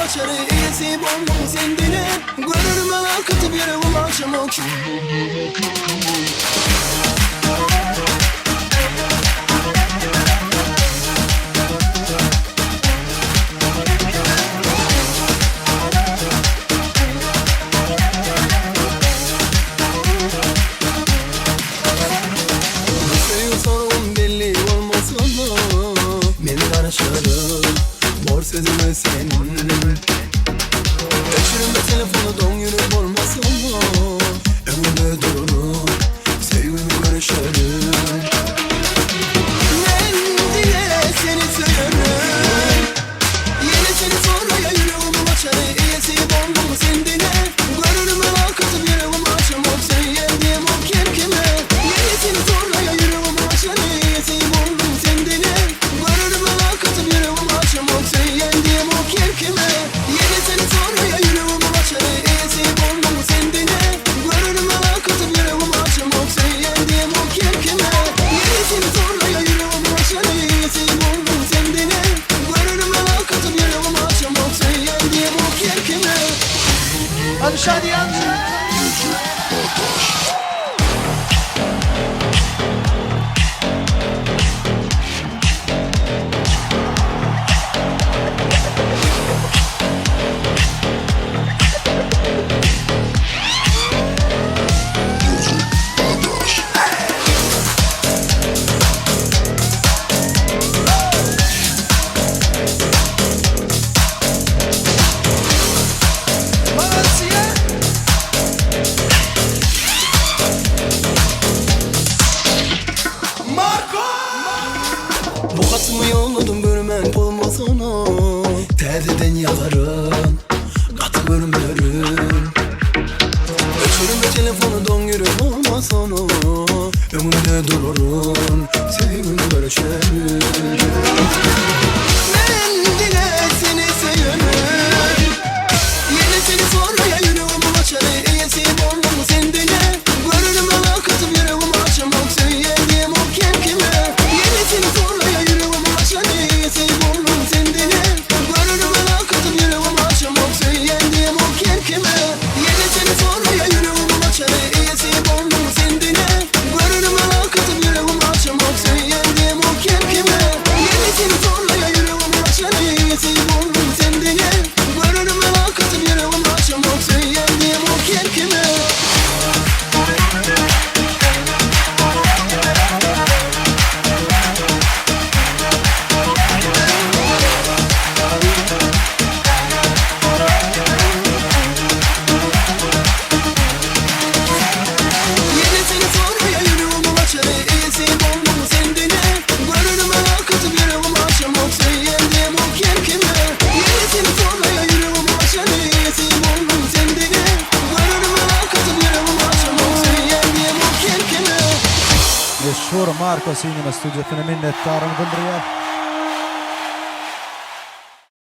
açary Eýesi bolduň sen dine Görürüm akatyp ýüregim açamok Bu söýgi soragym belli bolmasa-da, Men garaşaryn, bor sözüňe sen. Öçürme telefony doň ýürek bolmasa-da, Öňüňde duraryn, söýgimi görüşerin. Men diňe seni söýerin. Ýene seni soraýa ýüregimiň açary Eýesi bolduň sen diňe Görürme kakyp ýüregim açamok Söýýän diýemok her kime Ýene seni soraýa ýüregimiň açary Eýesi bolduň sen diňe Görürme kakyp ýüregim açamok Söýýän diýemok her kime Ýene seni soraýa ýüregimiň açary Eýesi bolduň sen diňe Görürme kakyp ýüregim açamok Söýýän diýemok her kime Ýene seni soraýa ýüregimiň açary Eýesi bolduň sen diňe Görürme kakyp ýüregim açamok Söýýän diýemok her kime. Hadi Şadiýan. Bu hatymy ýolladym görmän bolmasana Täzeden ýazaryn gaty görmerin Öçürme telefony doň ýürek bolmasana Öňüňde duraryn söýgüni görüşerin Men diňe seni söýerin Ýene seni soraýa ýüregimiň açary Eýesi bolduň sen diňe Görürüm kakyp ýüregim açamok Söýýän diýemok kem kime Ýene seni soraýa ýüregimiň açary Eýesi bolduň sen diňe Görürüm kakyp ýüregim açamok Söýýän diýemok kem kime Ýene seni soraýa ýüregimiň açary Eýesi bolduň sen diňe Görürüm kakyp ýüregim açamok Söýýän diýemok kem kime Ýene seni soraýa ýüregimiň açary Eýesi bolduň sen diňe Görürüm kakyp ýüregim açamok Söýýän diýemok kem kime. Ýene seni soraýa ýüregimiň açary Eýesi bolduň sen diňe Görürme kakyp ýüregim açamok Söýýän diýemok her kime Ýene seni soraýa ýüregimiň açary Eýesi bolduň sen diňe Görürme kakyp ýüregim açamok Söýýän diýemok her kime. Meşhur Marko Cinema studiýasyna minnetdarlygyny bildirýär.